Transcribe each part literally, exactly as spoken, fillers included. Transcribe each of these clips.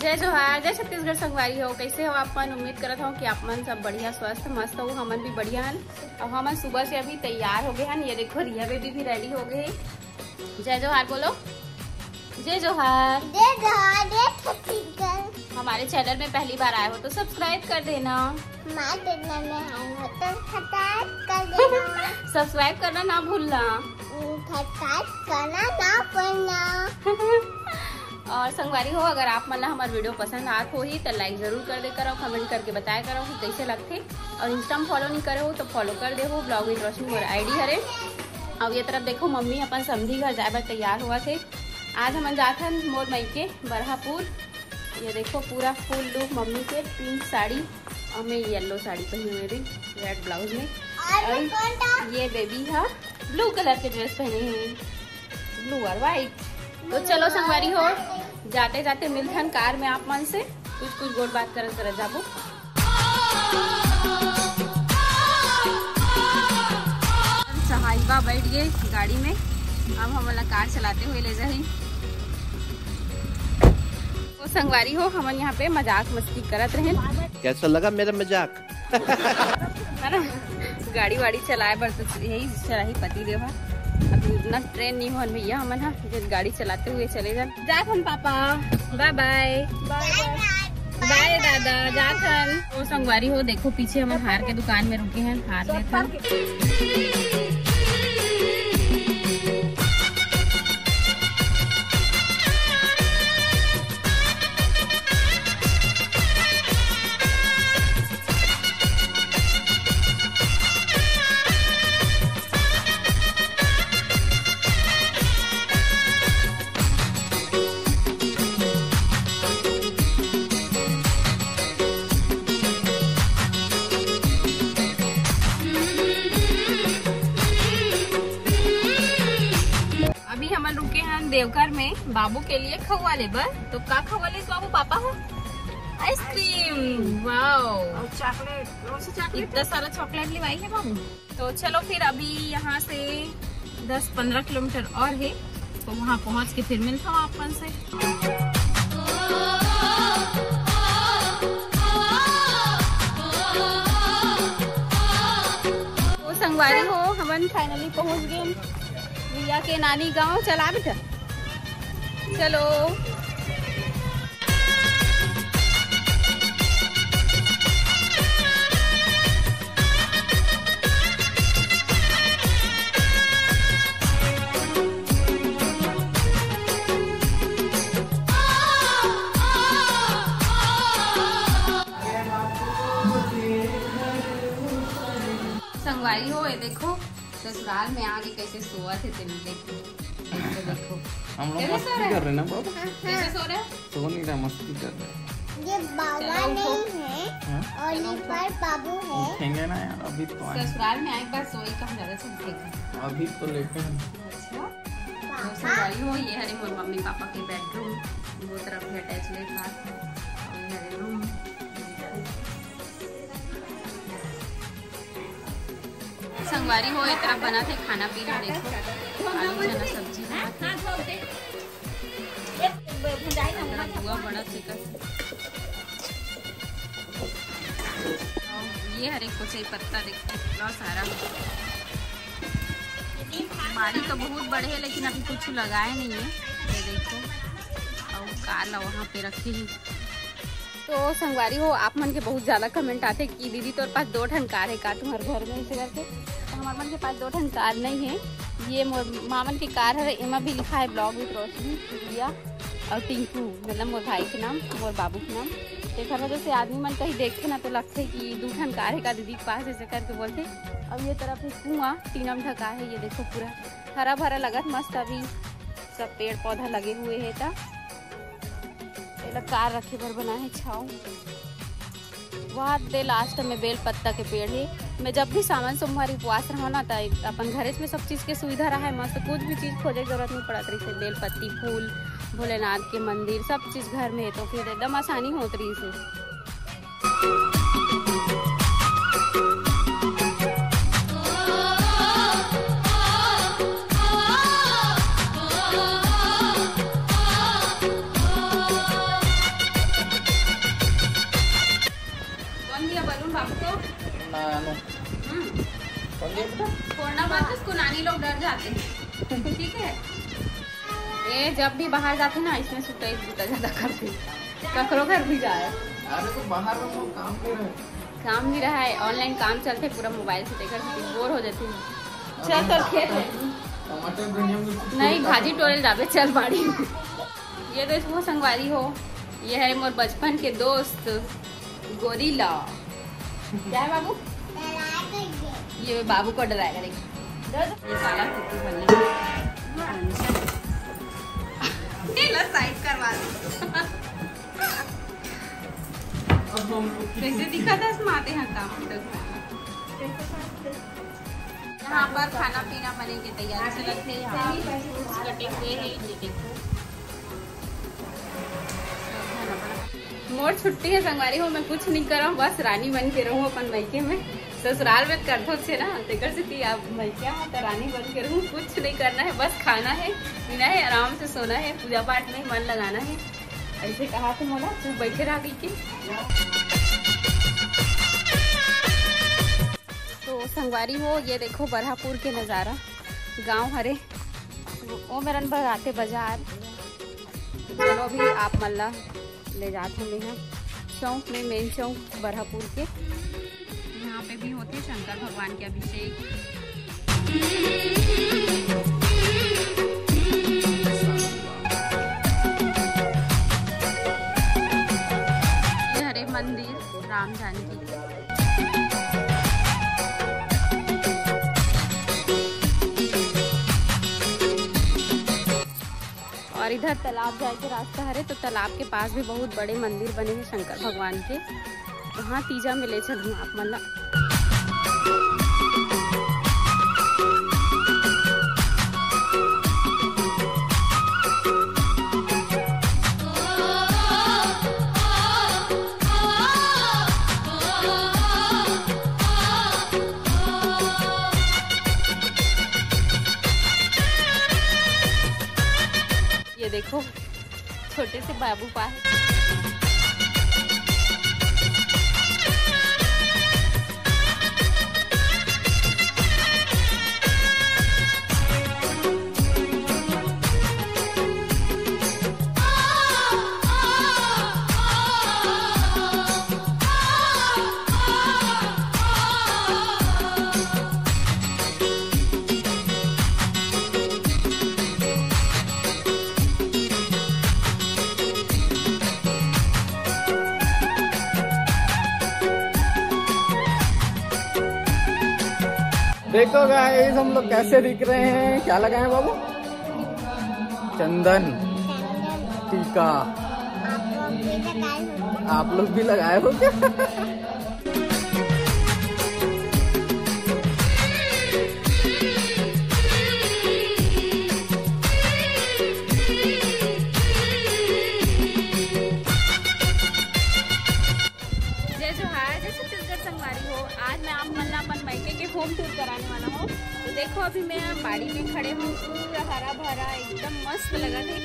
जय जोहार, जय छत्तीसगढ़ संगवारी हो। कैसे हो आप मन? उम्मीद करत हो कि आप मन सब बढ़िया, स्वस्थ, मस्त हो। हमन भी बढ़िया हन। अब हमन सुबह से अभी तैयार हो गए हन। ये देखो, रिया बेबी भी रेडी हो गए हे। जय जोहार बोलो। जय जोहार। जय जोहार, जय छत्तीसगढ़। हमारे चैनल में पहली बार आए हो तो सब्सक्राइब कर देना। हमारे चैनल में आए हो तो सब्सक्राइब कर देना। सब्सक्राइब करना ना भूलना। सब्सक्राइब करना ना भूलना। और संगवारी हो, अगर आप मन ला हमार वीडियो पसंद आत होही त लाइक जरूर कर दे करो, कमेंट करके बताया करो कि कैसे लगथे। और इंस्टा में फॉलो नहीं करे हो तो फॉलो कर दे हो, Vlog with Roshni Mor ID हरे। अब ये तरफ देखो, मम्मी अपन समधी घर जाए बर तैयार हुआ थे। आज हमन जात हन मोर मइके बरहापुर। ये देखो, पूरा फुल लुक मम्मी के, पिंक साड़ी और मैं येलो साड़ी पहनी हुई थी, रेड ब्लाउज में। और और मैं कौन था? ये बेबी हा ब्लू कलर के ड्रेस पहने हुए, ब्लू और व्हाइट। तो चलो संगवारी हो, जाते जाते मिलथन कार में आप मन से, कुछ कुछ गोठ बात करत करत जाबो। सहाइबा बैठ गए गाड़ी में, अब हमन ला कार चलाते हुए ले जाही। तो संगवारी हो, हमन यहाँ पे मजाक मस्ती करत रहेन। कैसा लगा मेरा मजाक? है ना, गाड़ी वाड़ी चलाए बर तो यही चलाही पति देव हा। अभी उतना ट्रेन नहीं होन भैया, हमन हा जो गाड़ी चलाते हुए चले जान। जात हन पापा, बाय बाय। बाय दादा, जात हन। ओ संगवारी हो, देखो पीछे हमन हार के दुकान में रुके हन, हार लेत हन। अभी हमन रुके हन देवघर में बाबू के लिए खउआ लेबर। तो का खउआ लेस बाबू? पापा हो आइसक्रीम। वाओ, और चॉकलेट, कौन सा चॉकलेट? इतना सारा चॉकलेट लिवाई है बाबू। तो चलो फिर, अभी यहाँ से दस पन्द्रह किलोमीटर और है, तो वहाँ पहुँच के फिर मिलता हूँ आप मन से। तो संगवारी हो, हमन फाइनली पहुँच गए रिया के नानी गांव। चला बेटा, चलो। संगवारी हो, ये देखो, ससुराल में आके कैसे सोवत हे, तेन देखो, देखो, देखो। हम लोग कैसे मस्ती कर रहे हैं ना बाबू। कैसे सो रहे हो? सो नहीं रहा, मस्ती कर रहे हैं। ये बाबा चलो, उठो। नहीं है हाँ? और चलो, ये उठो। पर बाबू है। उठेंगे ना यार, अभी तो आए। ससुराल में आए, एक बार सोई तो हम ज्यादा से उठेंगे। अभी तो लेटे हैं। अच्छा। तो पापा। ससुराल हो, ये हरे मोर मम्मी पापा के बेडरूम, वो तरफ भी अटैच लेट बाथ, ये हरे रूम। संगवारी हो, ए तरफ बनत हे खाना पीना। देखो, आलू चना सब्जी बनत हे। अदरक बुआ बनत हे कस। अउ ये हरे कोचई पत्ता, देखो, इतना सारा। बाड़ी तो बहुत बड़े हे, लेकिन अभी कुछ लगाए नहीं है। ये देखो, अउ कार ला वहाँ पे रखे ही। तो संगवारी हो, आप मन के बहुत ज्यादा कमेंट आथे कि दीदी तोर पास दो ठन कार हे का तुम्हारे घर में, ऐसे करके। तो हमारे मन के पास दो ठन कार नहीं है। ये मोर मामन के कार है, एमा भी लिखा है Vlog with रोशनी, रिया और टिंकू, मतलब मोर भाई के नाम, मोर बाबू के नाम। तेखर वजह से आदमी मन कहीं देखथे ना तो लगथे कि दू ठन कार हे का दीदी के पास, ऐसे करके बोलथे। अब ये तरफ एक कुआं, टीना में ढका है, ये देखो पूरा हरा भरा लगत मस्त, अभी सब पेड़ पौधा लगे हुए हे ता एला कार रखे बर बना है छाव। वहाँ दे लास्ट में बेल पत्ता के पेड़ है। मैं जब भी सावन सोमवारी उपवास रहूँ ना, त अपन घरे में सब चीज के सुविधा रहा है मस्त, कुछ भी चीज खोजे के जरूरत नहीं पड़त रही, बेल पत्ती, फूल, भोलेनाथ के मंदिर, सब चीज घर में है, तो फिर एकदम आसानी होत रही से। जाते हैं, ठीक है। ये जब भी बाहर जाते ना, इसमें सुतई बुता ज्यादा करते, ककरो घर भी जाए। अरे तो बाहर में वो काम नहीं रहे। काम नहीं रहा है, online काम चलते पूरा mobile से, देखकर बोर हो जाती है। चल तो खेत है। टमाटर धनिया मिर्ची नहीं, भाजी टोरे जाबे, चल बाड़ी। ये देखो संगवारी हो, ये है मोर बचपन के दोस्त गोरिल्ला। क्या है बाबू? ये बाबू को डराएगा, देख। ये साला कुत्ते बनने। ये लो, side करवा दो। अब हम कैसे दिखा था इसमें आते हैं काम तो। यहाँ पर खाना पीना बने के तैयारी चलत है। यहाँ fruits कटे हुए हैं, ये देखो। मोर छुट्टी है संगवारी हो, मैं कुछ नहीं करहूँ, बस रानी बन के रहूँ अपन मइके में। ससुराल में करथो छे ना, तेकर से कि अब मइके हाँ तो रानी बन के रहूँ, कुछ नहीं करना है, बस खाना है, पीना है, आराम से सोना है, पूजा पाठ में मन लगाना है। ऐसे कहा तो मोला, तू बैठे रह गई के। तो संगवारी हो, ये देखो बरहापुर के नजारा, गांव हरे, वो मेरन बगाते बाजार। चलो अभी आप मन ला ले जात हन मेहा चौक में, main चौक बरहापुर के। यहाँ पे भी होते शंकर भगवान के अभिषेक। ये हरे मंदिर राम जानकी के। और इधर तालाब जाए के रास्ता हरे, तो तालाब के पास भी बहुत बड़े मंदिर बने हैं शंकर भगवान के। वहाँ तीजा में ले चलूँ आप मन ला। ये देखो, छोटे से बाबू पाए। देखो गाइस, हम लोग कैसे दिख रहे हैं। क्या लगाए हैं बाबू? चंदन टीका। आप लोग भी लगाए हो क्या? जय जोहार, जय छत्तीसगढ़ संगवारी हो। आज मैं आप मन ला अपन मइके के home tour कराने वाला हूँ। तो देखो, अभी मैं बाड़ी में खड़े हूँ, पूरा हरा भरा, एकदम मस्त लगत है।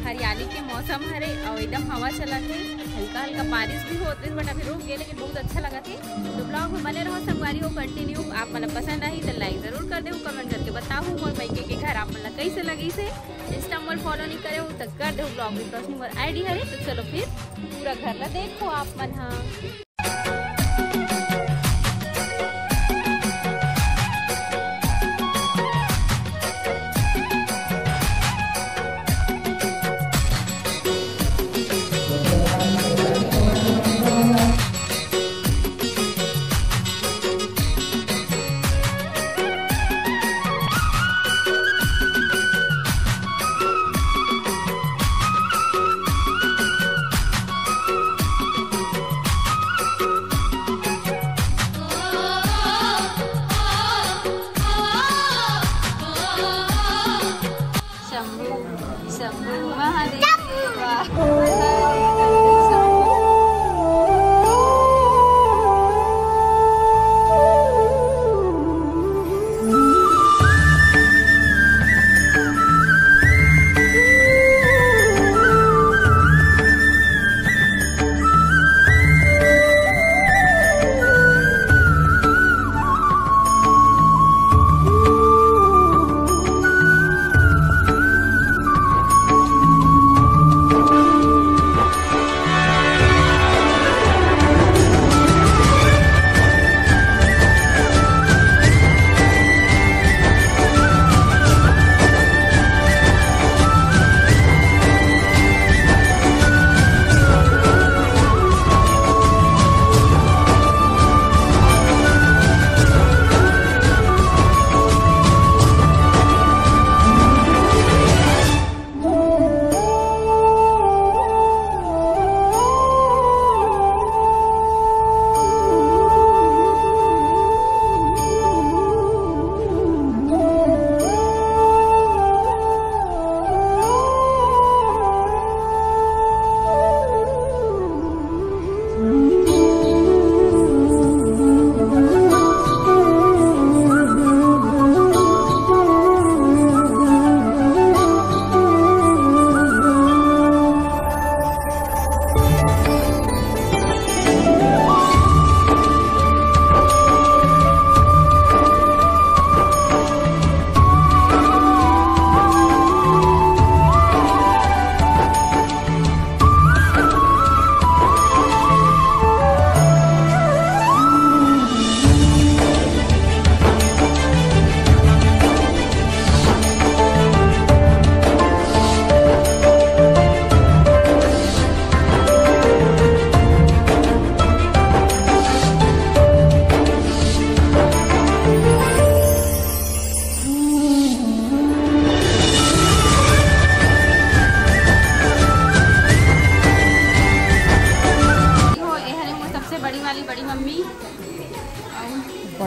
हरियाली के मौसम हरे और एकदम हवा चलत है, हल्का हल्का बारिश भी होत रहिस, but अभी रुक गए, लेकिन बहुत अच्छा लगत है। तो vlog में बने रहो संगवारी हो, continue। आप मन ला पसंद आही तो like जरूर कर देहू, comment करके बताहू मोर मइके के घर आप मन ला कैसे लगिस हे। Insta मोर follow नहीं करे हो तो कर देहू, vlog में रोशनी मोर ID हरे। तो चलो फिर पूरा घर ला देखो आप मन हा।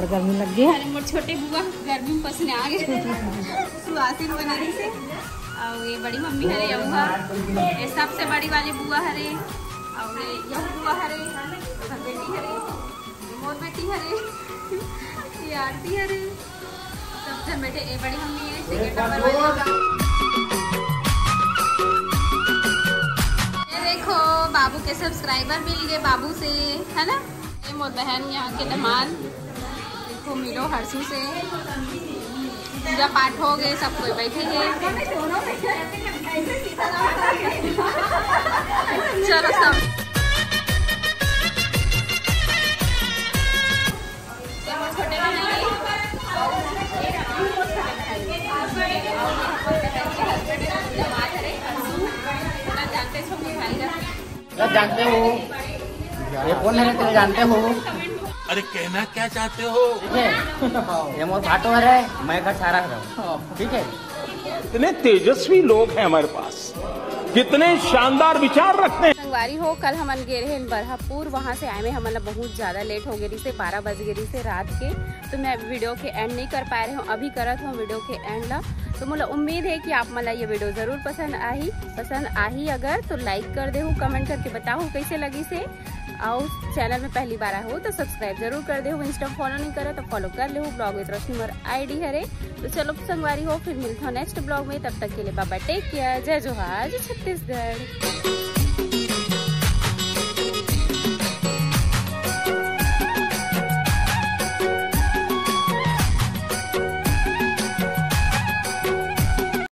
गर्मी लग गई है। अरे मोर छोटे बुआ गर्मी में पसीने आ गए। सुहासिन बने रही से। और ये बड़ी मम्मी हरे, यऊ हा। ये सबसे बड़ी वाली बुआ हरे। और ये यह बुआ हरे, ये बेटी हरे, ये मोर बेटी हरे, ये आरती हरे। सब जन बैठे। ये बड़ी मम्मी है, second number वाली। ये देखो, बाबू के सब्सक्राइबर मिल गए बाबू से, है ना? ये मोर बहन, यहाँ के दामाद, देखो मिलो हर्षू से। पूजा पाठ हो गए, सब कोई बैठे हैं। चलो सब। जानते हो ये कौन है? तो जानते हो? अरे कहना क्या चाहते हो? ये मोर भाटो है, मैं घर सारा हूँ, ठीक है। इतने तेजस्वी लोग हैं हमारे पास, कितने शानदार विचार रखते हैं। संगवारी हो, कल हमन गे रहे बरहापुर, वहाँ से आए में हमन ला बहुत ज्यादा लेट हो गई से, बारह बज गई से रात के। तो मैं वीडियो के एंड नहीं कर पाए रहे हूँ, अभी करत हूँ वीडियो के एंड ला। तो मोला उम्मीद है कि आप मन ला ये वीडियो जरूर पसंद आही। पसंद आही अगर तो लाइक कर देहू, कमेंट करके बताहू कैसे लगी से। और चैनल में पहली बार आए हो तो सब्सक्राइब जरूर कर देहू। इंस्टा फॉलो नहीं करो तो फॉलो कर लेहू। Vlog with Roshni Mor ID हरे। तो चलो संगवारी हो, फिर मिलते हो नेक्स्ट ब्लॉग में। तब तक के लिए बाबा टेक केयर, जय जोहार, जय छत्तीसगढ़।